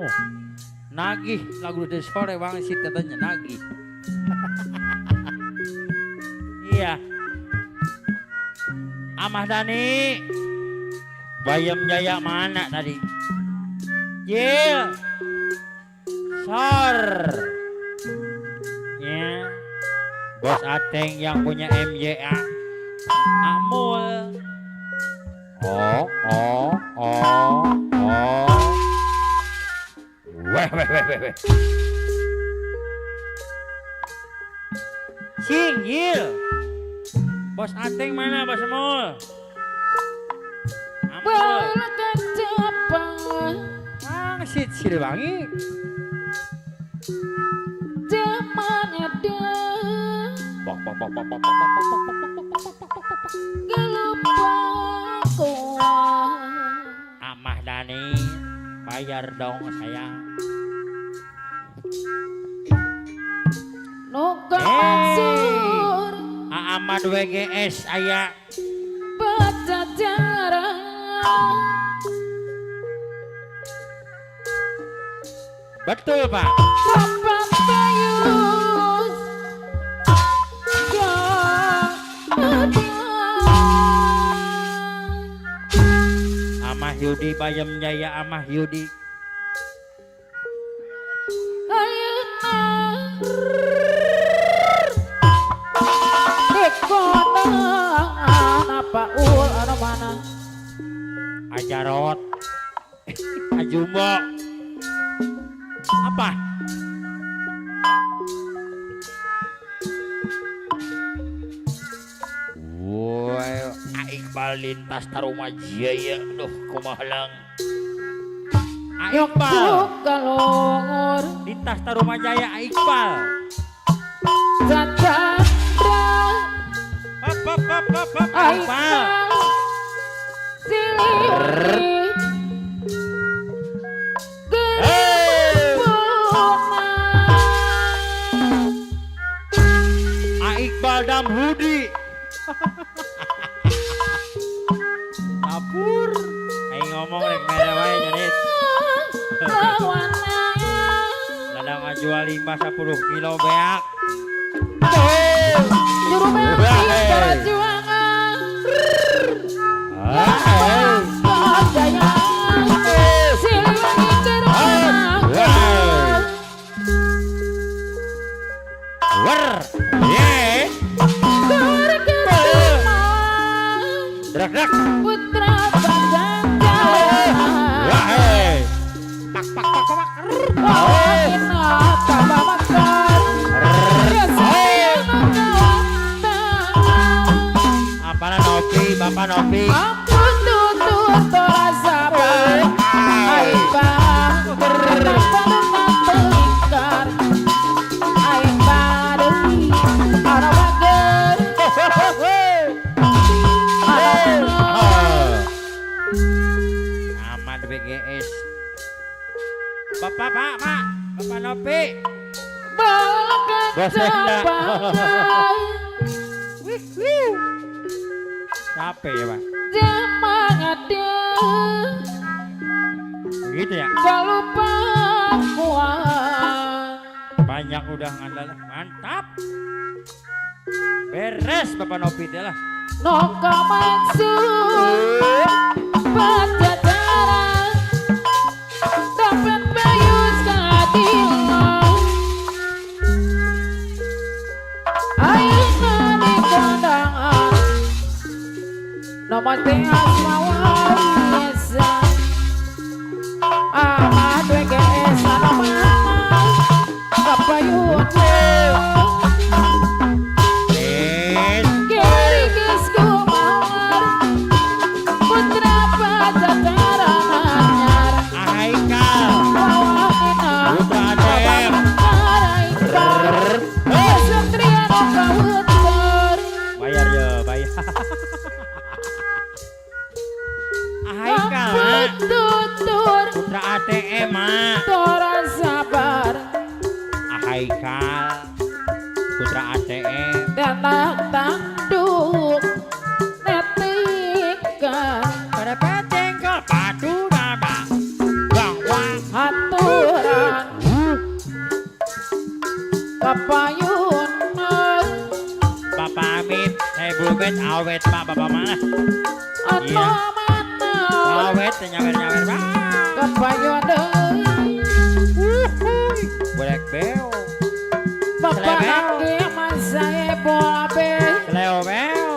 Oh, nagih lagu dari sore wangsit katanya nagih. Iya. Amah Dani. Bayam Jaya mana tadi? Jil. Sor. Ya. Bos Ateng yang punya MJA. Amul. Oh, oh, oh, oh. Weh, weh, weh, weh, weh. Sing, Jil. Bos Ateng mana, Bos Mul? Amul. Wangsit Siliwangi. Bok, bok, bok, bok, bok, bok, bok, bok, bok, bok, bok, bok, bok, bok. Amah Dani, bayar dong sayang. Hey, Ahmad WGS aya. Betul Pak. Amah Yudi Bayam Jaya Amah Yudi. Ajarot Ajumbo apa? Woi, Iqbal lintas Tarumajaya, duh kumahalang. Iqbal lintas Tarumajaya Iqbal. Pap pap pap pap pap Iqbal. Iqbal Damhudi. Dapur. Aing ngomong rek mere wae nyanit. Ladang ngajual 5 10 kilo beak. Juru perjuangan. Wer. Ye. Drak drak. Putra Pajajaran. Wah. Pak pak pak pak. Apaan Nopi, Bapak Nopi. Ampun tutur tora sabar. Aibah telingkar. Aibah deui ana bager. Ahmad BGS. Bapak, Pak, Pak, Bapak Nopi. Bos Capek ya, Pak? Begitu ya? Banyak udah ngandal. Mantap. Beres Bapak Nopi lah. Noka maksud Pajajaran dapat bayus keadilan. Ayeuna di kondangan nomor teh asmawariesa Ahmad WGS anu mana kapayun. Putra Pajajaran anyar. Haikal Putra ATM. Bayar ya, bayar. Haikal Putra ATM. Sabar. Haikal Putra ATM. Danak tanduk netika pada pecengkel padu nada bang wang atur. Kapayun Bapak Amit, saya bubet awet Pak Bapak mana? Ano mana Awet nyawer-nyawer Pak. Kapayun deui Bolek beo. Bapak aki masai bola be Leo beo.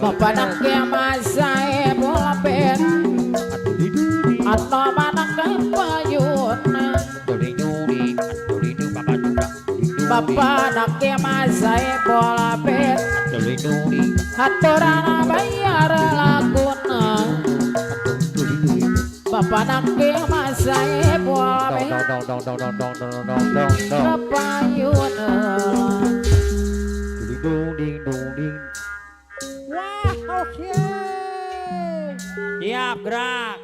Bapak nak masai bola be Atau mana kapayun Bapak nak masai bola be Haturana bayar laguna Bapak nak masai bola be Kapayun. Wah, oke. Siap gerak.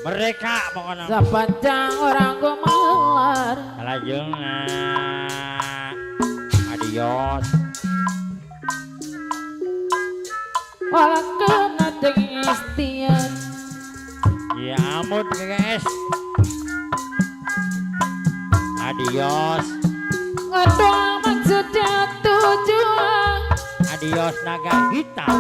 Mereka pokoknya. Sepanjang orang gumelar Salajengna. Adios. Walau kena istian. Ya ampun GGS. Adios. Ngedoa maksudnya tujuan. Adios naga hitam.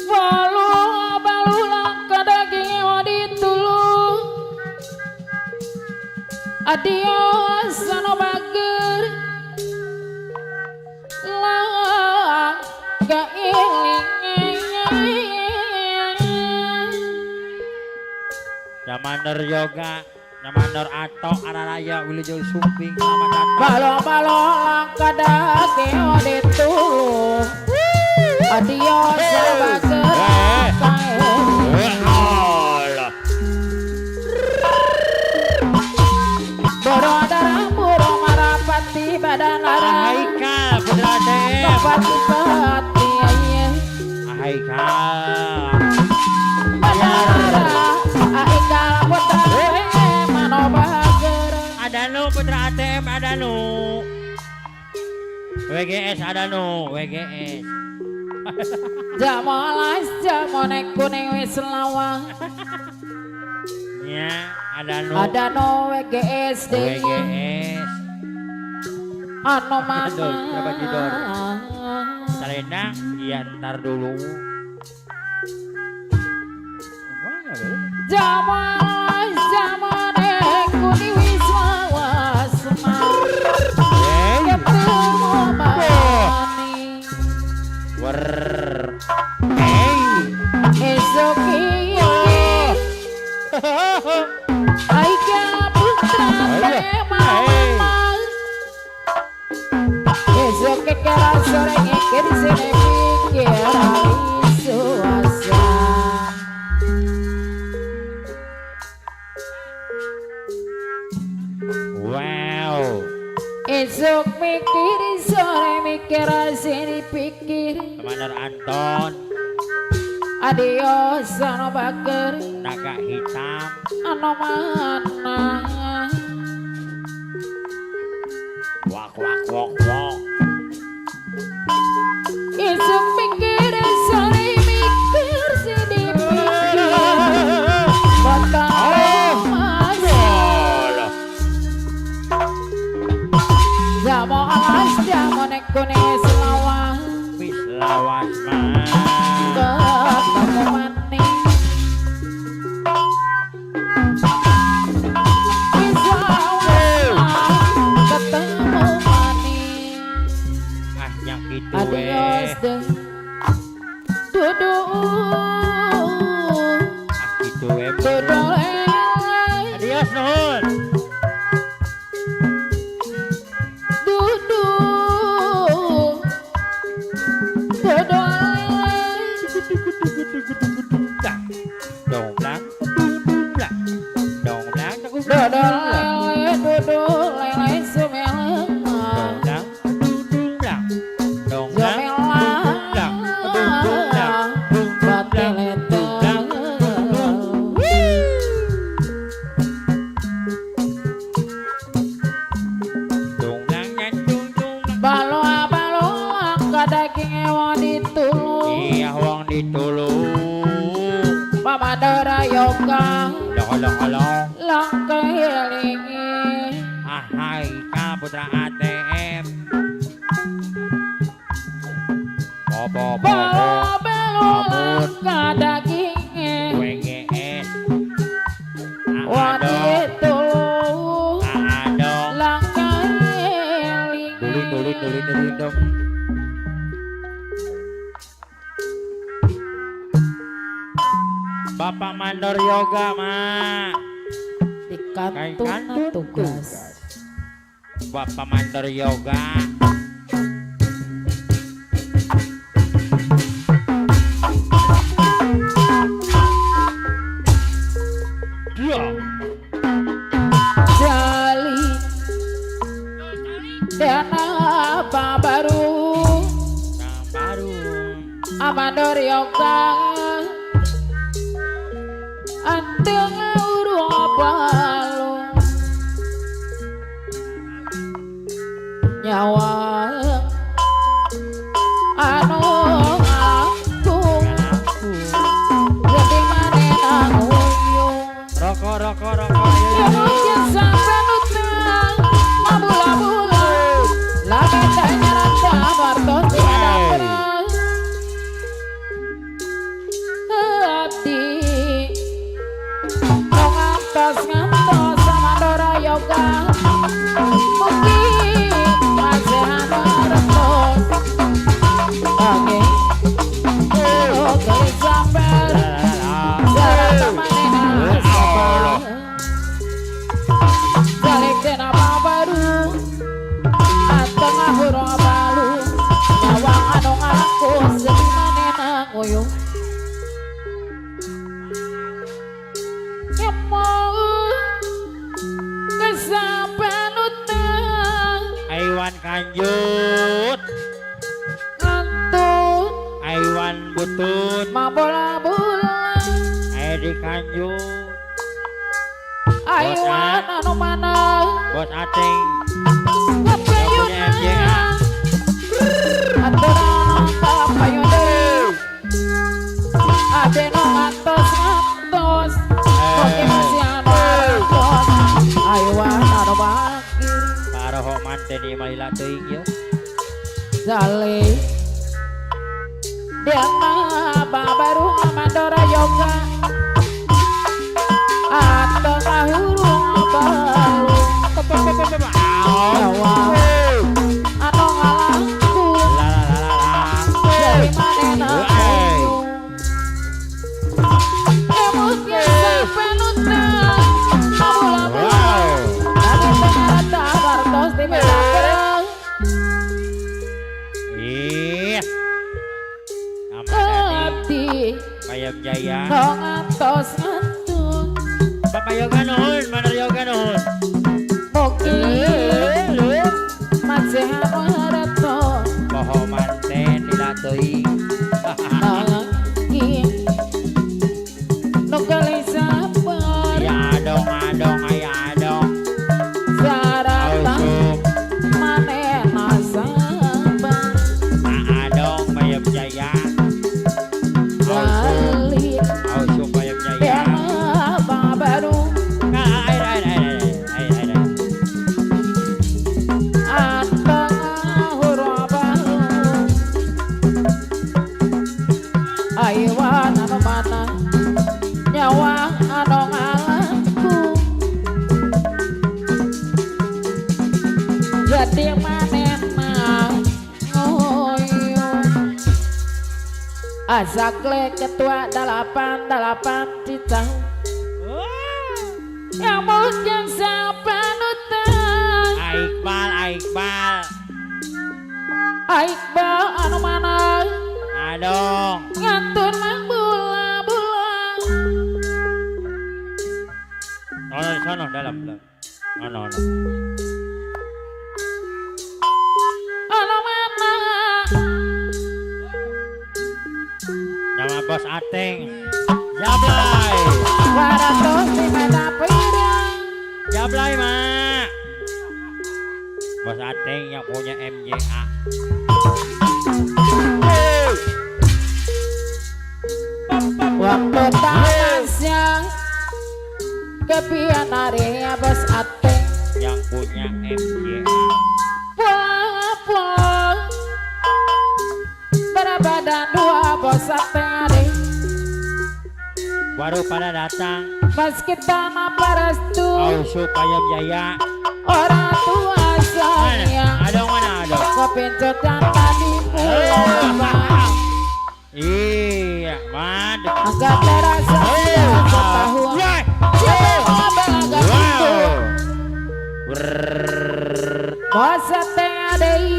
Walu balulang kadaging ditulu. Adios ano bager lang kailingan. Jamaner yoga, jamaner ato araraya wilujeng sumping selamat datang. Balo-balo lang kadaging ditulu. Adios ano bager kae. Allah. Boro darah boro marapati badan larang. Haikal putra ATM. Pati pati Haikal. badan larang. Aikal putra manobager. Ada nu putra ATM ada nu. WGS ada nu, WGS. Jamolas jamonek kuning wis lawang. Ya, ada nu. Ada no WGS deui. WGS. Ano mana. Berapa jidor? Salena, iya ntar dulu. Jamolas jamonek kuning wis lawas. Ketemu mani. Wer. Hey. Esok iki Aika putra tema. Esok kekera sore ngikir sini pikir suasa. Wow. Esok mikir sore mikir sini pikir. Komander Anton, Adios ano bager naga hitam. Ano mana. Wak wak wak wak. Esok mikir sore mikir sini pikir. Kota masih. Jamo alas jamo nek kuning selawang. Wis lawas mah. Ketemu maning. Wis lawas ketemu maning. Ah yang gitu weh. Adios deh. Duduk. Ah gitu weh. Duduk lele. Adios nuhun. Duduk. Duduk lele. Donglang, donglang, donglang, Duduk lele. Duduk lele sumelang. donglang, donglang, donglang, Sumelang. donglang, Bateleteng. Ditulung. Pamadora yoga Long long long. Langkelingi. Ahai ka putra ATM. Bobo bobo. Belo daging. WGS. Wanita Adong. Langkelingi. Dulin dulin dulin dulin dong. Bapak Mandor Yoga ma. Di kantun tugas. Bapak Mandor Yoga. Dia. Jali dan apa baru Nah, baru. Amandor Yoga Anteng urung balung nyawa anu aku jadi manena nguyung. Rokok rokok rokok. Ayo, ayo. La, la, la. Balik dena baru atengah hurung balu nyawang anu ngalaku sedih manena nguyung Nyemau kesapanutang Aiwan kanjut. Ngantun Aiwan butut. Mabola-bola Edi kanjut. Aiwan anu mana Bos Ateng. Kapayuna Aturan kapayun deui Abdi nu ngantos ngantos Mugi masih anu ngantos Aiwan anu bakir Parohoman teh di malila teuing ieu. Zale Diana babaru Amandora Yoga Atengah hurung balu Nyawa anu ngalangkung La la la la la. Jadi manena Hey. uyung Emut sapanutang Mabula-bula Wow. Lagi tengah wartos di meja Ih. Ahmad Dhani, Abdi Bayam Jaya. No ngantos ngantun Bapak Yoga nuhun, Mandor Yoga nuhun. Mugi masih anu harato Poho manten lila teuing. Nangki Nu gelis sabar Ya adong adong aya adong. Sarata Ausuk manena sabar Adong Bayam Jaya. Ausuk Balik Ausuk Bayam Jaya. Dena babaru Ah, air air air air air air. Atengah hurung balu Aiwan anu mana nyawa anu ngalangku Jadi manena nguyung Azakle ketua 88 cicang Yang mungkin sapanutan Iqbal Iqbal. Iqbal anu mana Adong. Ngantun mang bula-bula Sono sono dalam dalam. Sono sono. Anu mana Nama Bos Ateng. Jablay. Waratos di mata pirang Jablay, Mak. Bos Ateng yang punya MJA. Kebianare bos ate. Yang punya MJ. Pulang-pulang berbadan dua bos ate. Baru pada datang. Meski tanpa restu Ausu Payam Jaya. Orang tua Mana? sayang. Ada mana ada? Kepincut tanpa dipulang. Iya, mantap. Agak terasa ketahuan. Wah. Siapa mau belaga itu? Wow. Brrrr. Bos ate adei.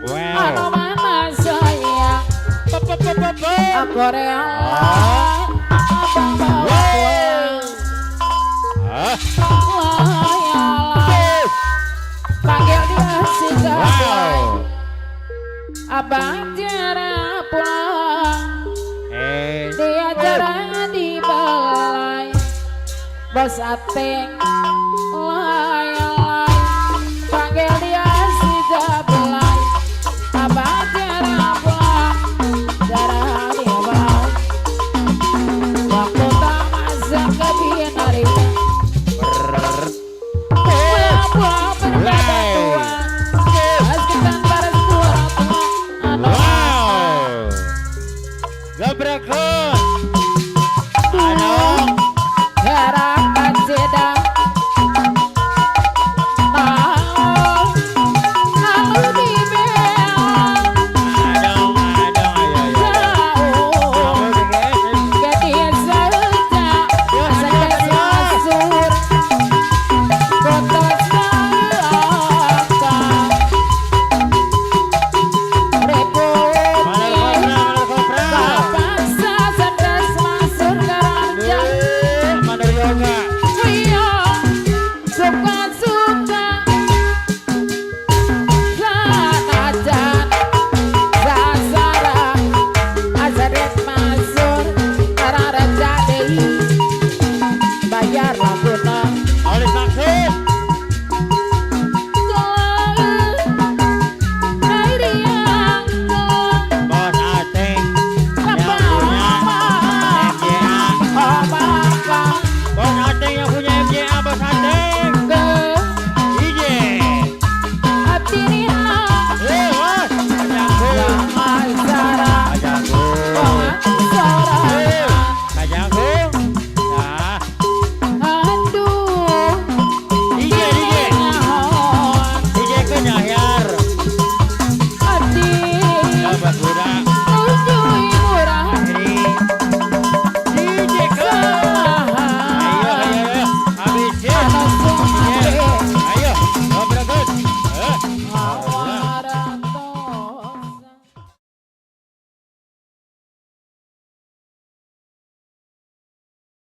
Anu Wow. mana sayang. Pa, pa, pa, pa, pa. Aku rela. Abang bawa pulang. Ah. Layalah. Panggil dia si Gablay. Wow. Abang jarang pulang. Eh. Dia jarang dibelai. Bos Ateng layalah. Panggil dia si Jablay. Abang jarang pulang. Jarang dibelai. Waktu tak masuk ke binari. Pulang-pulang berbadan tua. Meski tanpa restu orang tua. Anu Wow. Gebrakan.